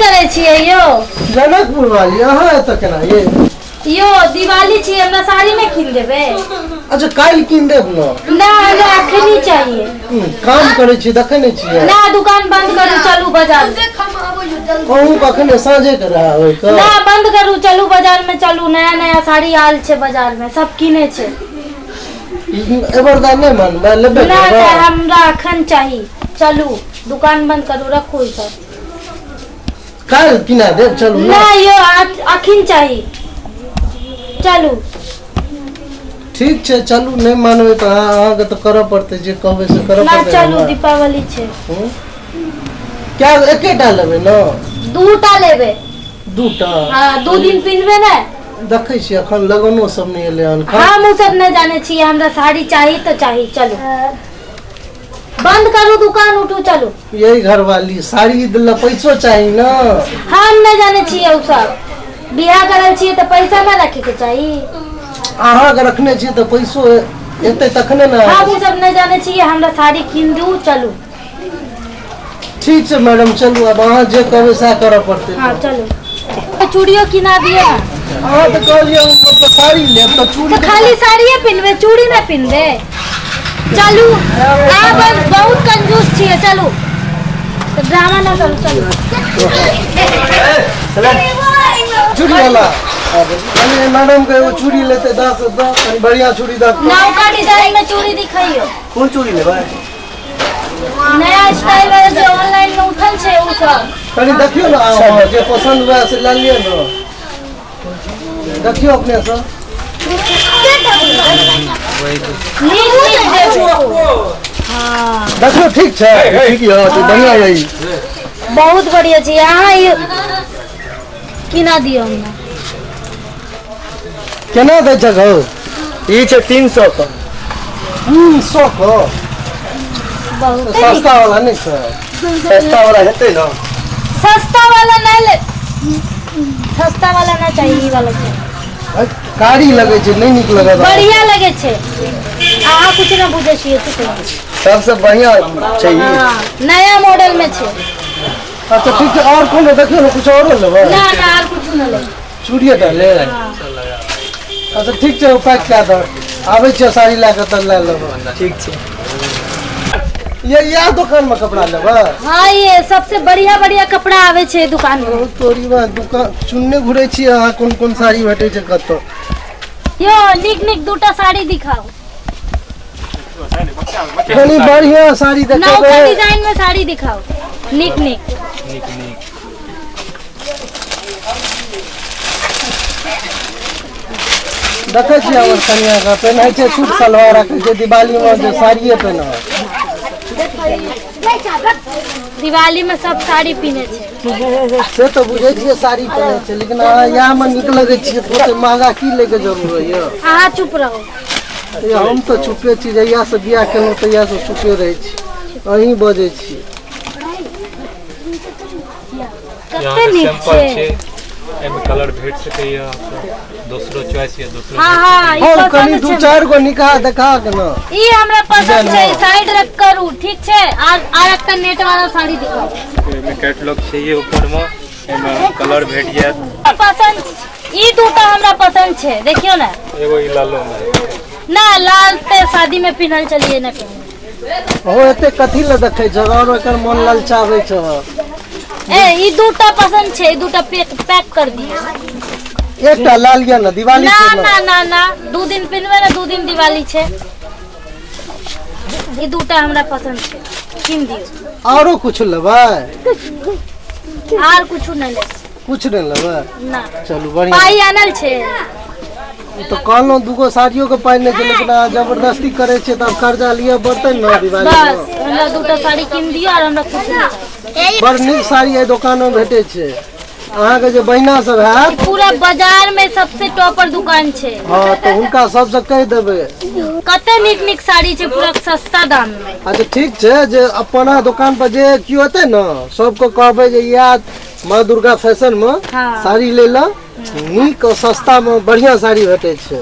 करै छियै यौ? जनकपुर वाली अहाँ एतऽ केना ये? यौ दिवाली छी, हमरा साड़ी नहि कीन देबै? अच्छा काल्हि कीन देब ने। ना, हमरा अखनी चाहिए। काम करै छी, देखै नहि छियै? ना, दुकान बंद करू, चलू बाजार। अहूँ कखने साँझे के रहै होइके। ना, बंद करू, चलू बाजार में चलू। नया नया साड़ी आयल छै बाजार में, सब किने छै। एबर दा नहि मानबै, लेबै ना करबै? ना, हमरा अखन चाही। चलू, दुकान बंद करू, रखू ई सब। काल्हि किना देब, चलू ना यौ, अखन चाही, चलू। ठीक छै, चलू। नहि मानबै तऽ अहाँके तऽ करऽ पड़तै, जे कहबै से करऽ ना पड़तै। चलू, हमरा। दीपावली छै। क्या एकेटा लेबै ने? दूटा लेबै। दूटा? हाँ, 2 दिन पिन्हबै ने। देखै छियै, एखन लगनो सब नहि एलै हन। हम ओ सब नहि जानै छियै, हमरा साड़ी चाही तऽ चाही। चलू, बंद करू दुकान, उठू, चलू। यही घरवाली, साड़ी दिला पैसो चाही ने। हम नहि जानै छियै ओ सब। बियाह करल छियै तऽ पैसा नहि रखे के चाही? अहाँके रखने छियै तऽ पैसो एतै तखने ने। हम ओ सब नहि जानै छियै, हमरा साड़ी कीन दू, चलू। ठीक छै मैडम, चलू। आब अहाँ जे कहबै सएह करऽ पड़तै। हाँ, चलू, चूड़ियो किना दिअ ने। अहाँ तऽ कहलियै हम मतलब साड़ी लेब तऽ चूड़ी। तऽ खाली साड़िए पिन्हबै, चूड़ी नहि पिन्हबै? चलू, अहाँ बस बहुत कंजूस छियै। चलू तऽ ड्रामा ना करू, चलू। चूड़ी वाला, कनि मैडम के एगो चूड़ी लेतै, दस दस, कनि बढ़िया चूड़ी दऽ। नवका डिजाइन में चूड़ी दिखाइयो। कोन चूड़ी लेबै? नया स्टाइल वाला जे ऑनलाइन में उठल छै ओ सब। कनि देखियौ ने अहाँ, जे पसन्द हुए से लऽ लिअ ने। देखियौ अपनेसँ। नीक नीक देबो, हाँ। देखियौ, ठीक छै? ठीक यऽ, तऽ बढ़िआँ यऽ ई। बहुत बढ़िया छै। अहाँ ई किना दियौ हमरा। केना दै छै घौ? ई छै 300 के। 300 के? बहुत सस्ता वाला नहि छै? सस्ता वाला हेतै ने। सस्ता वाला नहीं ले, सस्ता वाला ना चाहिए, ई वाला चाहिए। कारी लगै छै, नहि नीक लगत। बढ़िया लगे छै। अहाँ कुछ ना बुझै छियै, चुप रहू। सबसँ बढ़िआँ छै ई। हाँ, नया मॉडल में छै। अच्छा ठीक छै, आओर कोनो देखियौ ने, कुछ औरो लेबै? ना ना, आर कुछ ना ले। चूड़िए टा ले? अच्छा ठीक छै, ओ पैक कए दऽ। आबै छियै साड़ी लए कऽ तऽ लए लेबै। ठीक छै। ये इएह दोकानमे कपड़ा लेबै? हाँ, ये सबसे बढ़िया बढ़िया कपड़ा आवे छै दुकान में। तोरी बा, दुकान चुनने घुरै छियै अहाँ, कोन कोन साड़ी भेटै छै कतऽ। यो नीक नीक दूटा साड़ी दिखाओ। कनि बढ़िया साड़ी नौका देखेबै। डिजाइन में साड़ी दिखाओ, नीक नीक। नीक नीक। देखै छियै, हमर कनिया के पहिनै छै सूट सलवार आ कहै छै दिवालीमे जे साड़िए पहिनब। दिवाली में सब साड़ी पीने छै। से तऽ बुझै छियै साड़ी पहिनै छै, लेकिन अहाँ इएहमे नीक लगै छियै तऽ ओते महगा की लैके जरूरत यऽ? अहाँ चुप रहू। ये हम तऽ चुपे छी। जहियासँ बियाह केलहुँ तहियासँ चुपे रहै छी, अहीं बजै छी। कते अहाँके नीक सैंपल छै। छै, एहिमे कलर भेट सकैए अहाँके, दोसरो चॉइस या दोसरो। हाँ हाँ, ई हम कनि पसंद दू छै। चारि गो निकाह देखा के ने। ई हमरा पसंद छै, साइड रख करू। ठीक छै, आर आर एकटा नेट वाला साड़ी दिखाओ। एहिमे कैटलॉग छै ऊपरमे, एहिमे कलर भेट जायत। पसंद ई दूटा हमरा पसंद छै, देखियौ ने। एगो ई लालो मे। ना, लाल ते शादी में पिन्हल चलिए ना पिन्हल। हो, एते कथी लए देखै छौ? आओर एकर मोन ललचाबै छौ। ए, ई दूटा पसंद छै, ई दूटा पैक पैक कर दियौ। एकटा लए लिअ ने, दिवाली ना। छै ने। ना ना ना, 2 दिन पिन्हबै ने, 2 दिन दिवाली छै। ई दूटा हमरा पसंद छै, कीन दियौ। आरो कुछ लेबै? आर कुछ नहि ले। कुछ नहि लेबै? ना। चलू, बढ़िआँ। पाइ आनल छै? तऽ कहलहुँ दूगो साड़ियो के पाइ नहि छै, लेकिन अहाँ जबरदस्ती करै छियै तऽ आब कर्जा लिअ पड़तै ने दिवाली बस मे। हमरा दूटा साड़ी कीन दियौ आर हमरा कुछ नहि चाही। बड़ नीक साड़ी एहि दोकान मे भेटै छै। अहाँके जे बहिना सब हैत। पूरा बाजार में सबसे टॉपर दुकान छै। हँ, तऽ हुनका सबसँ कहि देबै। कते नीक नीक साड़ी छै, पूरा सस्ता दाम में। अच्छा ठीक छै, जे अपना दोकान पर जे केओ एतै ने, सबके कहबै जे इएह माँ दुर्गा फैशन मे साड़ी लै लए नीक और सस्ता मे बढ़िया साड़ी भेटै छै।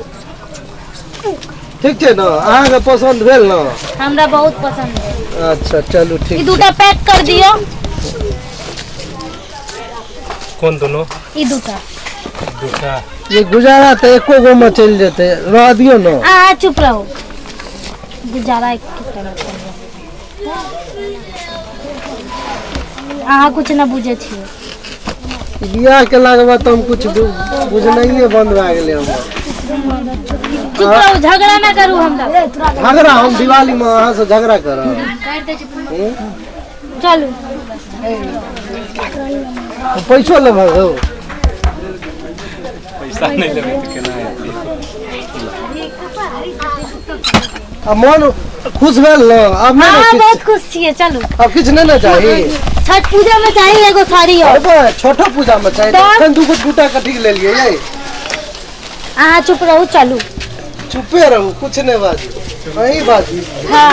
ठीक छै ने? अहाँके पसन्द भेल ने? हमरा बहुत पसंद है। अच्छा चलू, ई ठीक छै। दूटा पैक कर दियौ। कोन दुनू? ई दूटा। दूटा। ये गुजारा तऽ एको गो मे चलि जेतै, रह दियौ ने। अहाँ चुप रहू, गुजारा एक टका चलि जेतै। अहाँ कुछ न बुझै छियै। बियाह केलाके बाद तऽ हम कुछ बुझनाइए बन्द भए गेलै हमर। चुप रहू, झगड़ा न करू हमरा। झगड़ा हम दिवालीमे अहाँसँ झगड़ा करब? चलू। पैसो लेबह हौ? पैसा नहि लेबै तऽ केना हेतै? आ मन खुश भेल ने आब? नहि ने? हाँ, किछु बहुत खुश छियै, चलू। आब किछु नहि ने चाही? छठ पूजा में चाही एगो साड़ी और। अरे, छठो पूजा मे चाही? तऽ? एखन दूगो दूटा कथी लेलियै यै? अहाँ चुप रहू, चलू। चुपे रहू, कुछ नहि बाजू, अहीं बाजू। हाँ।